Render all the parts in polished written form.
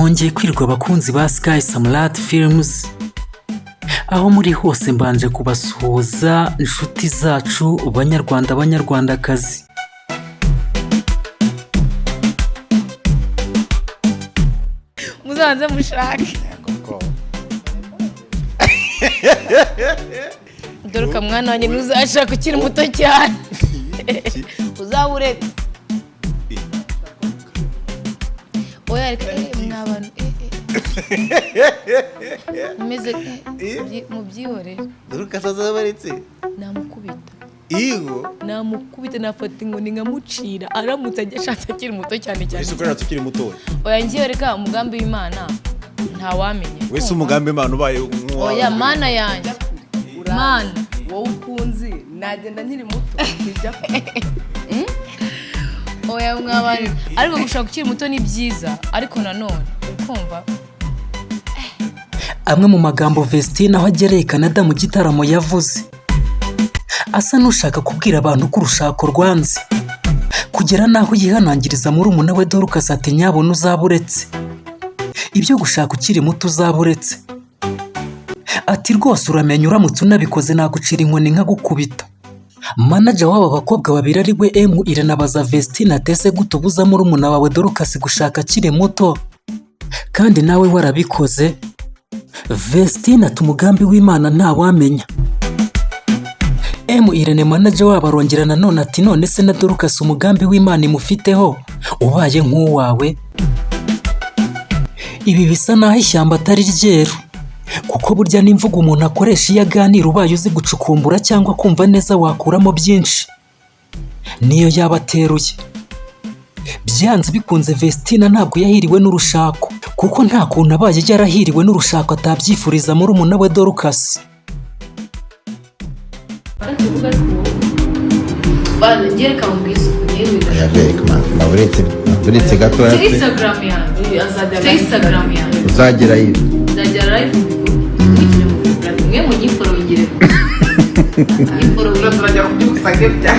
Mwongeye kwirwa abakunzi ba Sky Samrat Films, aho muri hose mbanje kubasuhuza inshuti zacu banyarwanda banyarwandakazi. Muzabanze mushake. Dore ka mwana wanjye, ntuzashaka ukiri muto cyane, uzaba uretse. Oya reka, mwa bantu, mumeze mubyihorere. Dore ukasaza baretse. Namukubita. Igo. Namukubita, nafata inkoni nkamucira aramutse ajya ashatse akiri muto cyane cyane. Ese ukorera tukiri mutoya? Oya, ngiye reka, umugambi w'Imana ntawamenya. Wese umugambi Imana ubaye nk'uwawe. Oya, Mana yanjye, Mana. Wowe ukunzi nagenda nkiri muto bijya. Oya mwabana, ariko gushaka ukiri muto ni byiza, ariko nanone uri kumva. Amwe mu magambo Vestine aho agereye Canada mu gitaramo yavuze asa n'ushaka kubwira abantu ko urushako rwanze, kugera n'aho yihanangiriza murumuna we Dorcas ati: "Nyabona uzaba uretse ibyo gushaka ukiri muto, uzaba uretse." Ati: "Rwose uramenya uramutse unabikoze nagucira inkoni nkagukubita." Manager w'aba bakobwa babiri ari we M Irene abaza Vestine ati: "Ese gute ubuza murumuna wawe Dorcas gushaka akiri muto kandi nawe warabikoze?" Vestine ati: "Umugambi w'Imana ntawamenya." M Irene manager wabo arongera nanone ati: "None se na Dorcas umugambi w'Imana imufiteho ubaye nk'uwawe?" Ibi bisa naho ishyamba atari ryeru, kuko burya n'imvugo umuntu akoresha iyo aganira, ubaye uzi gucukumbura cyangwa kumva neza wakuramo byinshi niyo yaba ateruye. Byanze bikunze Vestina ntabwo yahiriwe n'urushako, kuko nta kuntu abaye yarahiriwe n'urushako atabyifuriza murumuna we Dorcas. Bana, ngiye reka mubwize ukuri yewe. Uretse gatoya. Mfite Instagram yanjye, mfite Instagram yanjye. Uzagerayo. Nzagera live mubikire mu mwe munyifollowingire, nyifollowingire. Turajya kubyuka bya.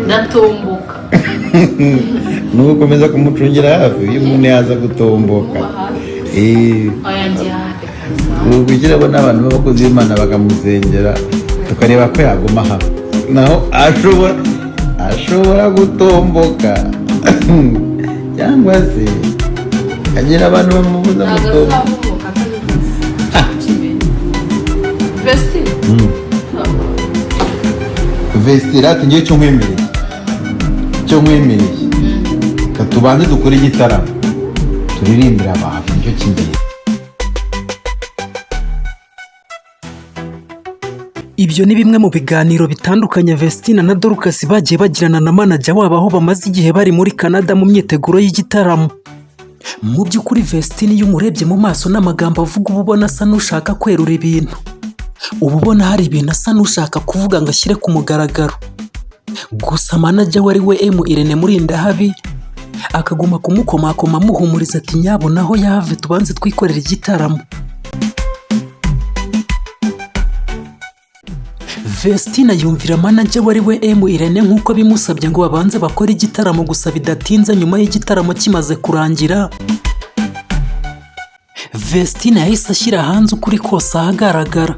Ndatomboka. Nuko ukomeza kumucungira hafi, iyo umuntu yaza gutomboka. Oya, njye Ubu kugira ngo n'abantu b'abakozi b'Imana bakamusengera, tukareba ko yaguma hamwe, naho ashobora gutomboka cyangwa se agira abantu bamubuza ntabwo gutomboka. Azavuka atabivuze Vestine. Vestirate, ngiye cyo nkwemereye, reka tubanze dukore igitaramo turirimbire abantu, nicyo cy'ingenzi. Ibyo ni bimwe mu biganiro bitandukanye Vestina na Dorcas bagiye bagirana na manager wabo aho bamaze igihe bari muri Canada mu myiteguro y'igitaramo. Mu by'ukuri Vestine iyo umurebye mu maso n'amagambo avuga, uba ubona asa n'ushaka kwerura ibintu, uba ubona hari ibintu asa n'ushaka kuvuga ngo ashyire ku mugaragaro. Gusa manager we ari we M Irene Murindahabi akaguma kumukomakoma amuhumuriza ati: "Nyabona aho yave, tubanze twikorere igitaramo." Vestina yumvira manager wari we M Irene nk'uko bimusabye ngo babanze bakore igitaramo. Gusa bidatinze nyuma y'igitaramo kimaze kurangira, Vestina yahise ashyira hanze ukuri kose ahagaragara.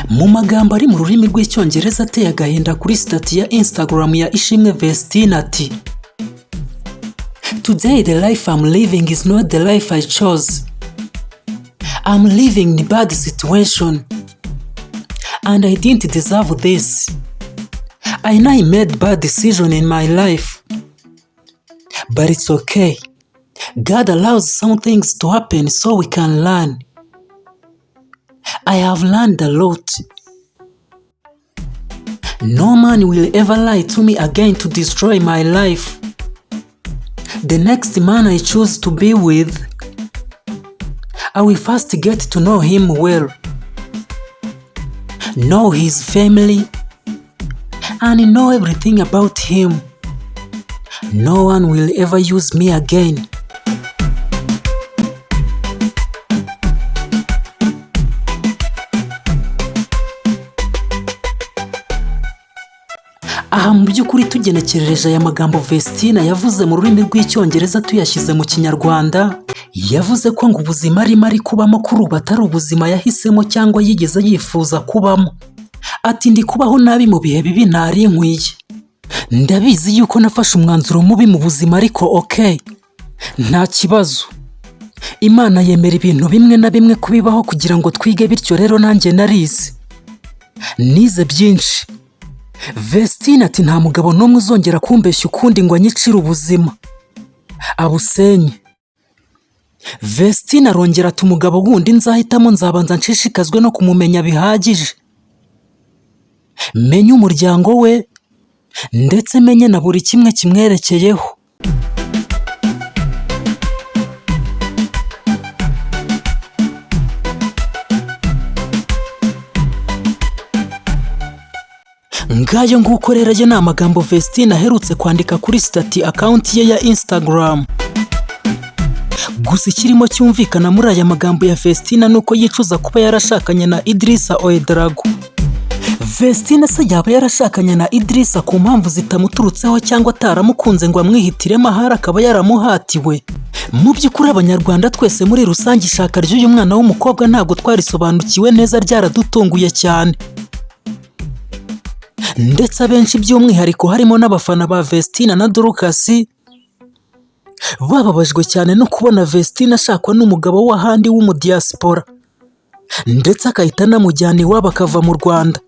Mu magambo ari mu rurimi rw'Icyongereza ateye agahinda kuri status ya Instagram ya Ishimwe Vestine ati: "Today the life I'm living is not the life I chose. I'm living in bad situation and I didn't deserve this. I know I made bad decision in my life, but it's okay. God allows some things to happen so we can learn. I have learned a lot. No man will ever lie to me again to destroy my life. The next man I choose to be with, I will first get to know him well, know his family, and know everything about him. No one will ever use me again." Aha mu by'ukuri tugenekerereje aya magambo Vestine yavuze mu rurimi rw'Icyongereza tuyashyize mu Kinyarwanda, yavuze ko ngo ubuzima arimo ari kubamo kuri ubu atari ubuzima yahisemo cyangwa yigeze yifuza kubamo. Ati ndi kubaho nabi mu bihe bibi ntari nkwiye. Ndabizi yuko nafashe umwanzuro mubi mu buzima ariko okay, nta kibazo. Imana yemera ibintu bimwe na bimwe kubibaho kugira ngo twige, bityo rero nanjye narize. Nize byinshi. Vestine ati nta mugabo n'umwe uzongera kumbeshya ukundi ngo anyicire ubuzima, abusenye. Vestine arongera ati umugabo wundi nzahitamo nzabanza nshishikazwe no kumumenya bihagije, menye umuryango we ndetse menye na buri kimwe kimwerekeyeho. Ngayo nguko rero ayo ni amagambo Vestine aherutse kwandika kuri stati account ye ya Instagram. Gusa ikirimo cyumvikana muri aya magambo ya Vestine ni uko yicuza kuba yarashakanye na Idrissa Ouedraogo. Vestine se yaba yarashakanye na Idrissa ku mpamvu zitamuturutseho cyangwa ataramukunze ngo amwihitiremo, ahari akaba yaramuhatiwe. Mu by'ukuri Abanyarwanda twese muri rusange ishaka ry'uyu mwana w'umukobwa ntabwo twarisobanukiwe neza, ryaradutunguye cyane. Ndetse abenshi by'umwihariko harimo n'abafana ba Vestine na Dorcas bababajwe cyane no kubona Vestine ashakwa n'umugabo w'ahandi w'umudiaspora, ndetse akahita anamujyana iwabo akava mu Rwanda.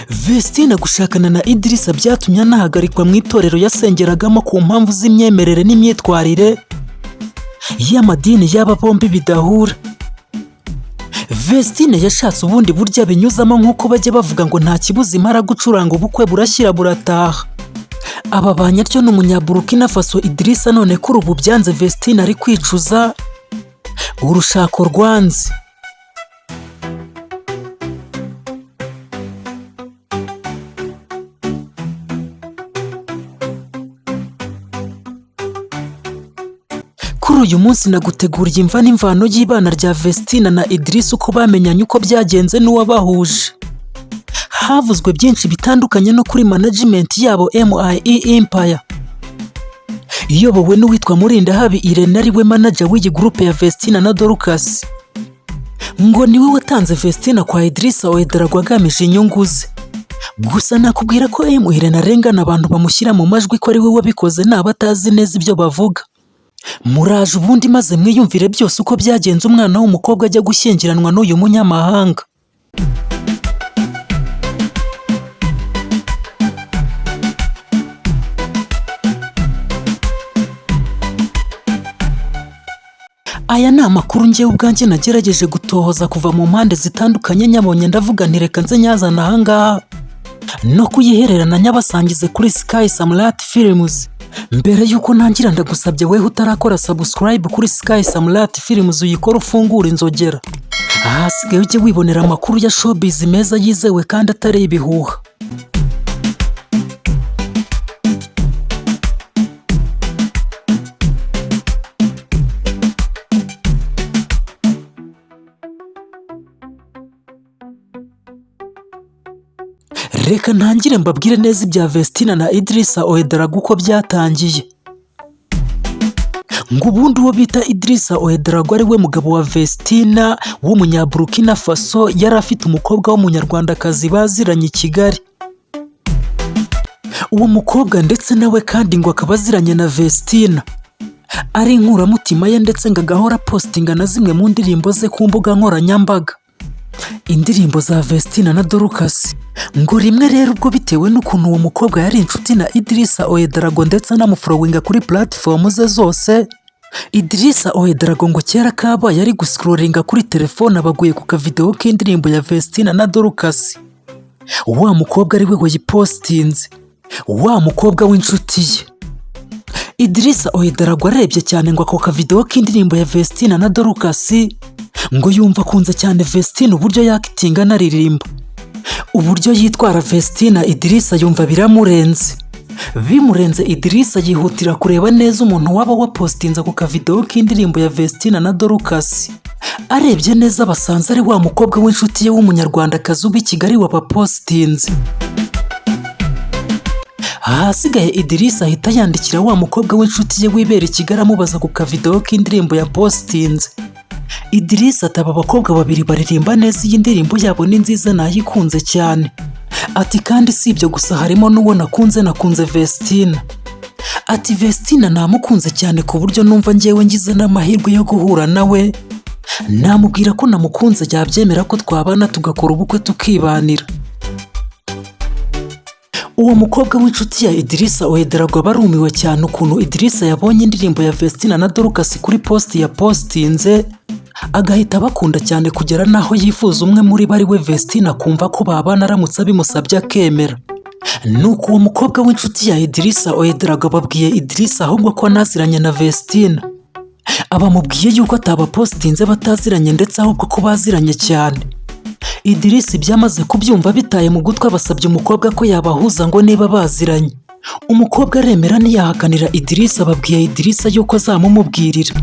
Vestine gushakana na Idrissa byatumye anahagarikwa mu itorero yasengeragamo ku mpamvu z'imyemerere n'imyitwarire y'amadini y'aba bombi bidahura. Vestine yashatse ubundi buryo abinyuzamo nk'uko bajya bavuga ngo nta kibuza impara gucuranga, ubukwe burashyira burataha. Aba banyaryo ni umunyaburukina Faso Idrissa, none kuri ubu byanze Vestine ari kwicuza urushako rwanze. Kuri uyu munsi naguteguriye imva n'imvano y'ibana rya Vestine na Idrissa, uko bamenyanye, uko byagenze n'uwabahuje. Havuzwe byinshi bitandukanye no kuri management yabo MIE Empire iyobowe n'uwitwa Murindahabi Irene, ari we manager w'iyi groupe ya Vestine na Dorcas. Ngo niwe watanze Vestine kwa Idrissa Ouedraogo agamije inyungu ze. Gusa nakubwira ko M Irene arengana abantu bamushyira mu majwi ko ari we wabikoze naba atazi neza ibyo bavuga. Muraje ubundi maze mwiyumvire byose uko byagenze umwana w'umukobwa ajya gushyingiranwa n'uyu munyamahanga. Aya ni amakuru njyewe ubwanjye nagerageje gutohoza kuva mu mpande zitandukanye, nyabonye ndavuga nti reka nze nyazana aha ngaha no kuyihererana nyabasangize kuri Sky Samrat Films. Mbere y'uko ntangira ndagusabye weho utarakora subscribe kuri Sky Samrat Films uyikore ufungure inzogera. Ahasigaye ujye wibonera amakuru ya showbiz meza yizewe kandi atari ibihuha. Reka ntangire mbabwire neza ibya Vestine na Idrissa Ouedraogo uko byatangiye. Ngo ubundi uwo bita Idrissa Ouedraogo ari we mugabo wa Vestine w'umunyaburukina Faso, yari afite umukobwa w'umunyarwandakazi baziranye i Kigali. Uwo mukobwa ndetse nawe kandi ngo akaba aziranye na Vestine, ari inkuramutima ye, ndetse ngo agahora apostinga na zimwe mu ndirimbo ze ku mbuga nkoranyambaga, indirimbo za Vestine na Dorcas. Ngo rimwe rero ubwo bitewe n'ukuntu uwo mukobwa yari inshuti na Idrissa Ouedraogo ndetse anamufollowinga kuri platform ze zose, Idrissa Ouedraogo ngo kera kabaye ari guscrollinga kuri telefone abaguye ku kavideo k'indirimbo ya Vestine na Dorcas. Wa mukobwa ari we wayipostinze, wa mukobwa w'inshuti ye. Idrissa Ouedraogo arebye cyane ngo ako kavideo k'indirimbo ya Vestine na Dorcas, ngo yumva akunze cyane Vestine uburyo yakitinga anaririmba, uburyo yitwara Vestine. Idrissa yumva biramurenze. Bimurenze Idrissa yihutira kureba neza umuntu waba wapostinze ako kavideo k'indirimbo ya Vestine na Dorcas. Arebye neza basanze ari wa mukobwa w'inshuti ye w'umunyarwandakazi uba i Kigali wabapositinze. Ahasigaye Idirisa ahita yandikira wa mukobwa w'inshuti ye wibera i Kigali amubaza ku kavidewo k'indirimbo ya positinze. Idirisa ataba abakobwa babiri baririmba neza, iyi ndirimbo yabo ni nziza nayikunze cyane. Ati kandi si ibyo gusa, harimo n'uwo nakunze, nakunze Vestina. Ati Vestina namukunze cyane ku buryo numva ngewe ngize n'amahirwe yo guhura nawe namubwira ko namukunze, yabyemera ko twabana tugakora ubukwe tukibanira. Uwo mukobwa w'inshuti ya Idirisa Ouedraogo barumiwe cyane ukuntu Idirisa yabonye indirimbo ya Vestina na Dorcas kuri posti ya postinze agahita abakunda cyane kugera n'aho yifuza umwe muri bo ari we Vestina, akumva ko babana aramutse abimusabye akemera. Nuko uwo mukobwa w'inshuti ya Idirisa Ouedraogo ababwiye Idirisa ahubwo ko anaziranye na Vestina. Abamubwiye yuko atabapositinze bataziranye ndetse ahubwo ko baziranye cyane. Idirisa ibyamaze kubyumva bitaye mu gutwi, abasabye umukobwa ko yabahuza ngo niba baziranye. Umukobwa aremera ntiyahakanira Idirisa, ababwiye Idirisa yuko azamumubwirira.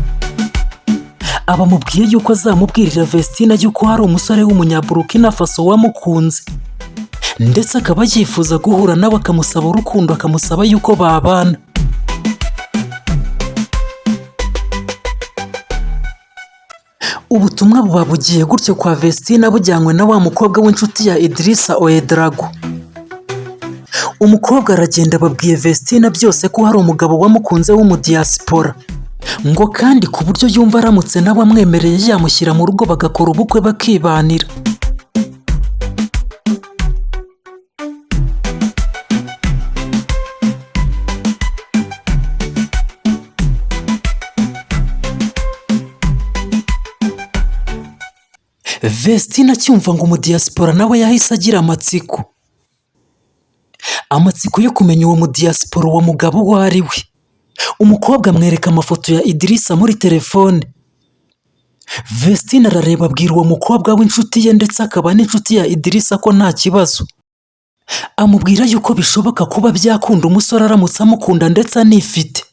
Abamubwiye yuko azamubwirira Vestina yuko hari umusore w'umunyaburukina Faso wamukunze ndetse akaba yifuza guhura nawe akamusaba urukundo, akamusaba yuko babana. Ubutumwa buba bugiye gutyo kwa Vestina bujyanywe na wa mukobwa w'inshuti ya Idirisa Ouedraogo. Umukobwa aragenda ababwiye Vestina byose ko hari umugabo wamukunze w'umudiyasipora, ngo kandi ku buryo yumva aramutse nawe amwemereye yamushyira mu rugo bagakora ubukwe bakibanira. Vestina acyumva ngo umudiyasipora nawe yahise agira amatsiko. Amatsiko yo kumenya uwo mudiyasipora uwo mugabo uwo ari we. Umukobwa amwereka amafoto ya Idirisa muri telefone. Vestina arareba abwira uwo mukobwa w'inshuti ye ndetse akaba n'inshuti ya Idirisa ko nta kibazo. Amubwira yuko bishoboka kuba byakunda umusore aramutse amukunda ndetse anifite.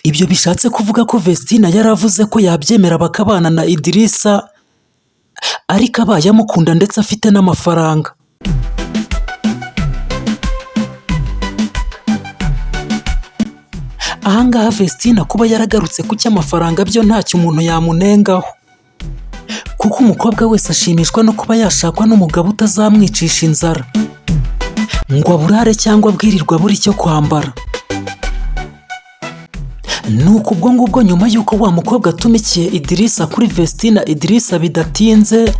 Ibyo bishatse kuvuga ko Vestina yaravuze ko yabyemera bakabana na Idirisa ariko abaye amukunda ndetse afite n'amafaranga. Ahangaha Vestina kuba yaragarutse ku cy'amafaranga byo ntacyo umuntu yamunengaho, kuko umukobwa wese ashimishwa no kuba yashakwa n'umugabo utazamwicisha inzara ngo aburare cyangwa abwirirwe abura icyo kwambara. Nuko ubwo ngubwo nyuma y'uko wa mukobwa atumikiye Idirisa kuri Vestina, Idirisa bidatinze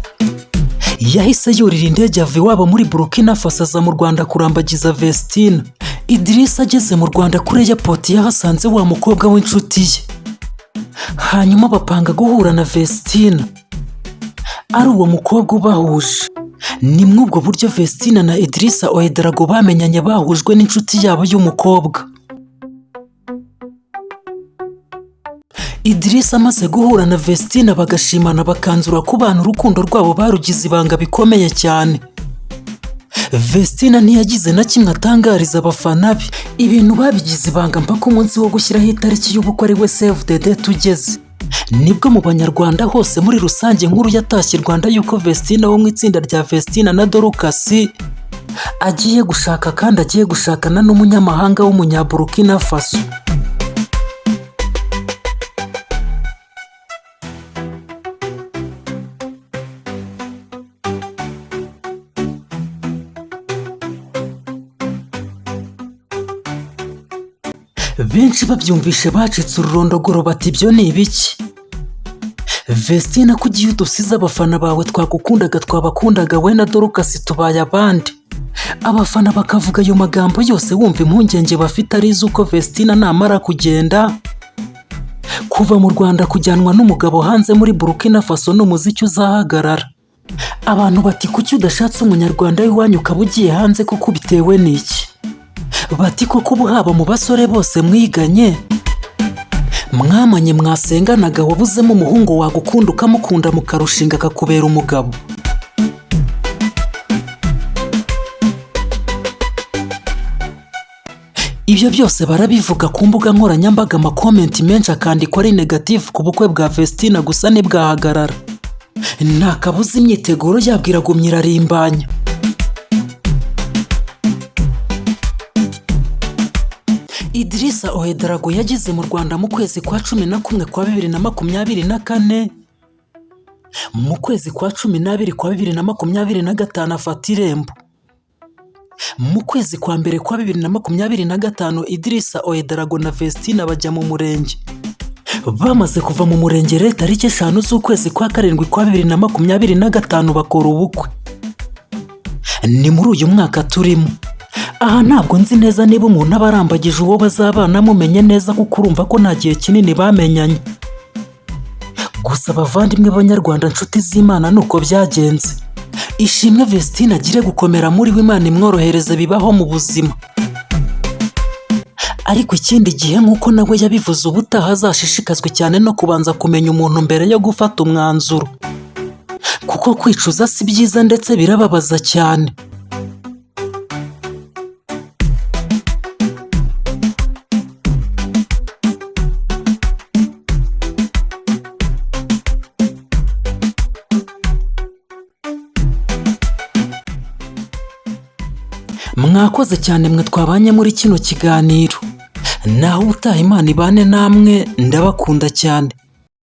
yahise yurira indege ava iwabo muri Burkina Faso aza mu Rwanda kurambagiza Vestina. Idirisa ageze mu Rwanda kuri airport yahasanze wa mukobwa w'inshuti ye, hanyuma bapanga guhura na Vestina ari uwo mukobwa ubahuje. Ni muri ubwo buryo Vestina na Idirisa Ouedraogo bamenyanye bahujwe n'inshuti yabo y'umukobwa. Idirisa amaze guhura na Vestina bagashimana bakanzura kubana, urukundo rwabo barugize ibanga bikomeye cyane. Vestina ntiyagize na kimwe atangariza abafana be, ibintu babigize ibanga mpaka umunsi wo gushyiraho itariki y'ubukwe ari we Save the Date ugeze. Nibwo mu banyarwanda hose muri rusange inkuru yatashye i Rwanda yuko Vestina wo mu itsinda rya Vestina na Dorcas agiye gushaka kandi agiye gushakana n'umunyamahanga w'umunyaburukina Faso. Benshi babyumvishe bacitse ururondogoro bati ibyo ni ibiki? Vestina ko ugiye udusize abafana bawe twagukundaga twabakundaga we na Dorcas tubaye abandi. Abafana bakavuga ayo magambo yose wumva impungenge bafite ari iz'uko Vestina namara kugenda kuva mu Rwanda kujyanwa n'umugabo hanze muri Burkina Faso n'umuziki uzahagarara. Abantu bati kuki udashatse umunyarwanda w'iwanyu ukaba ugiye hanze kuko ubitewe n'iki? Bati koko ubu haba mu basore bose mwiganye mwamanye mwasenganaga wabuzemo umuhungu wagukunda ukamukunda mukarushinga akakubera umugabo. Ibyo byose barabivuga ku mbuga nkoranyambaga, amakomenti menshi akandikwa ari negative ku bukwe bwa Vestine, gusa ntibwahagarara. Nta kabuza imyiteguro yabwo iragumya irarimbanya. Idrissa Ouedraogo yageze mu Rwanda mu kwezi kwa 11 kwa 2024, mu kwezi kwa 12 kwa 2025 afata irembo. Mu kwezi kwa mbere kwa 2025 Idrissa Ouedraogo na Vestine bajya mu murenge. Bamaze kuva mu murenge rero tariki 5 z'ukwezi kwa 7 kwa 2025 bakora ubukwe. Ni muri uyu mwaka turimo. Aha ntabwo nzi neza niba umuntu aba arambagije uwo bazabana amumenye neza, kuko urumva ko nta gihe kinini bamenyanye. Gusa abavandimwe b'Abanyarwanda, nshuti z'Imana, ni uko byagenze. Ishimwe Vestine agire gukomera muri we, Imana imworohereze, bibaho mu buzima. Ariko ikindi gihe nk'uko nawe yabivuze, ubutaha azashishikazwe cyane no kubanza kumenya umuntu mbere yo gufata umwanzuro, kuko kwicuza si byiza ndetse birababaza cyane. Mwakoze cyane mwe twabanye muri kino kiganiro. Naho ubutaha, Imana ibane namwe, ndabakunda cyane.